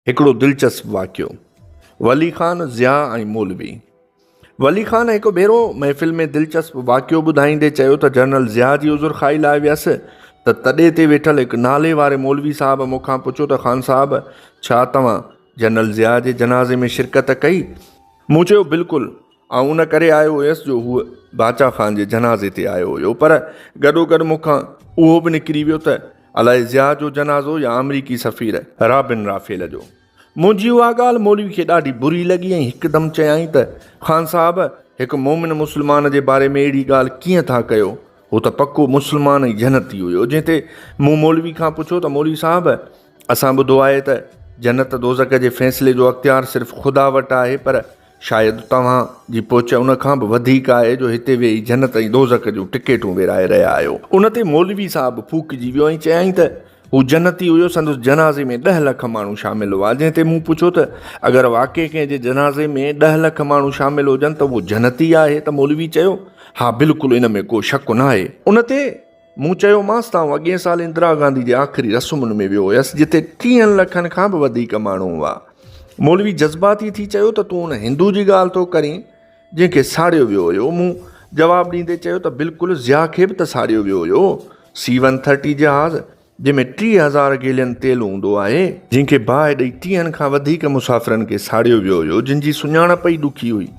هڪڙو دلچسپ واقعو، ولي خان، ضياء ۽ مولوي. ولي خان هڪ ڀيرو محفل ۾ دلچسپ واقعو ٻڌائيندي چيو ته جنرل ضياء جي عذرخواهي لاء ويس ته تڏي تي ويٺل هڪ نالي واري مولوي صاحب مون کان پڇيو ته خان صاحب ڇا توهان جنرل ضياء جي جنازي ۾ شرڪت ڪئي؟ مون چيو بلڪل آئون ان ڪري آيو هيس جو هو باچا خان جي جنازي تي آيو هيو پر گڏوگڏ مون کان اهو به نڪري ويو ته الائي ضياء جو جنازو يا آمريڪي سفير رابن رافيل جو. منهنجي اها ڳالهه مولوي کي ڏاڍي بري لڳي ۽ هڪدم چيائين ته خان صاحب هڪ مومن مسلمان جي باري ۾ اهڙي ڳالهه ڪيئن ٿا ڪيو هو ته پڪو مسلمان ۽ جنتي هيو جنهن تي مون مولوي کان پڇيو ته مولوي صاحب اسان ٻڌو آهي ته جنت دوزخ جي فيصلي جو اختيار صرف خدا وٽ آهي پر شايد توهان جي پهچ ان کان به وڌيڪ آهي جو هتي ويهي جنت ۽ دوزخ جون ٽڪيٽون ورهائي رهيا آهيو. ان تي مولوي صاحب ڦوڪجي ويو ۽ چيائين ته هو جنتي هيو، سندس جنازي ۾ ڏهه لک ماڻهو شامل هئا. جنهن تي مون پڇيو ته اگر واقعي ڪنهن جي جنازي ۾ ڏهه لک ماڻهو شامل هجن ته اهو جنتي آهي ته مولوي چيو ها بلڪل ان ۾ ڪو شڪ ناهي. ان تي مون چيومانس ته آئون اڳئين سال اندرا گانڌي جي آخري رسمن ۾ ويو هيس جتي ٽيهن لکن کان به وڌيڪ ماڻهو هئا. مولوي جذباتي ٿي چيو ته تون ان هندو جي ڳالهه ٿو ڪرين جنهن کي ساڙيو ويو هيو. مون جواب ڏيندي چيو ته بلڪل ضياء کي به ته ساڙيو ويو هيو. سي ون ٿرٽي جهاز جنهن ۾ 30,000 گيلين تيل هوندو آهي، جنهن کي باهه ڏئي ٽيهن کان وڌيڪ مسافرن کي ساڙيو ويو هيو، جن جي سڃاڻپ ئي ڏکي هئي.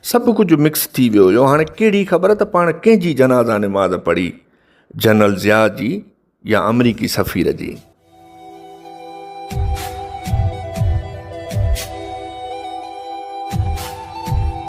سڀ ڪجهه مڪس ٿي ويو هيو، هاڻي ڪهڙي خبر ته پاڻ ڪنهن جي جنازه نماز پڙهي، جنرل ضياء جي يا آمريڪي سفير جي.